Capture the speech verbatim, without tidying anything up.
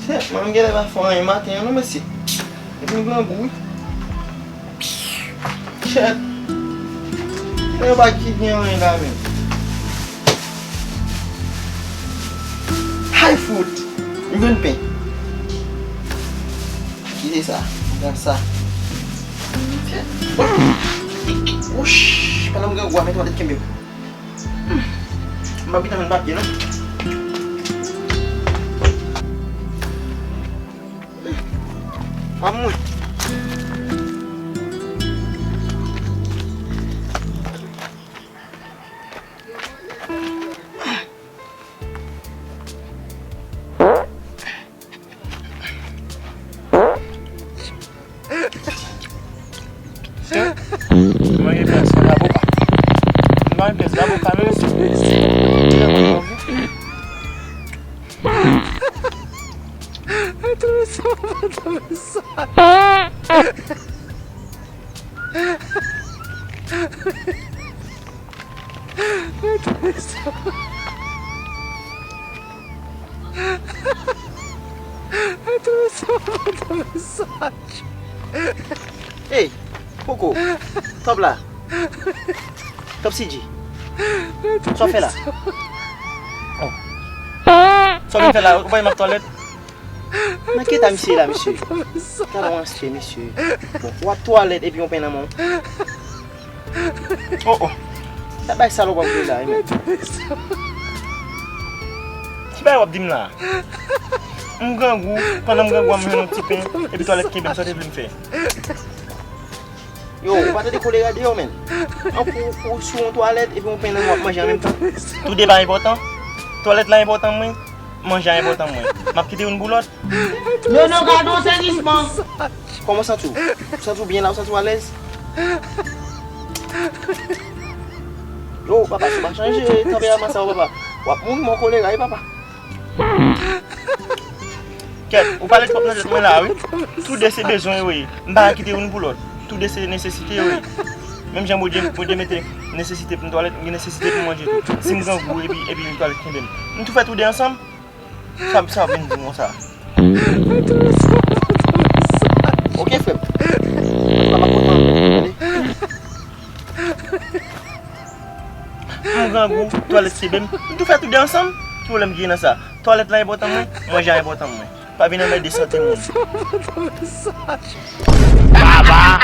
Shit, mwen menm genlè pa fè anyen maten an non, mesye. Epi m grangou wi. Shit. Yo pa ki gen anyen la menm. Hay fout. M jwenn pen. Ki se sa? Gad sa. Shit. Wouch. Pandan m grangou a, men twa tèt kenbe m. M pa pita jwenn papye non. Pa mwen. Mwen gen pyès laboka. Mwen gen pyès laboka menm. Ey, Koko, Top la. Top C G. Sa w fè la? Oh. Sa w vin fè la? Ou pa wè m ap twalèt? Nan ki eta misye la, mesye? Gade yon ansyen, mesye. Bon, w ap twalèt epi yon pen nan men w. Oh, oh. Sa bay salopri ap jwe la, wi, men. Ki bagay w ap di m la? M grangou, pandan m grangou a, m jwenn yon ti pen, epi twalèt kenbe m, sa w te vle m fè? Yo, ou pa tande kolera deyò, men. An pou, pou sou yon twalèt, epi yon pen nan men w ap manje an menm tan. Toude pa enpòtan. Twalèt la enpòtan mwen. Manje a enpòtan mwen. M ap kite youn pou lòt. Nono, gade yon sezisman. Kòman w santi w? Ou santi w byen la? Ou santi w alèz? Yo, papa, si w pa chanje tanperaman sa yo, papa, w ap mouri mò kolera, wi, papa. Kèt, ou pale twòp nan tèt mwen la, wi. Toude se bezwen yo ye. M pa ka kite youn pou lòt. Toude se nesesite yo ye. Menm jan Bondye, Bondye mete nesesite pou m twalèt, m gen nesesite pou m manje tou. Si m grangou epi, epi m twalèt kenbe m. M tou fè toude ansanm. Sa, sa vin di konsa. Ok, frè m. Antouka, m ap kontan anpil, tande. M grangou, twalèt kenbe m. M tou fè toude ansanm. Ki pwoblèm ki gen nan sa? Twalèt la enpòtan mwen, manje a enpòtan mwen. Pa vin anmède sante moun. Baba!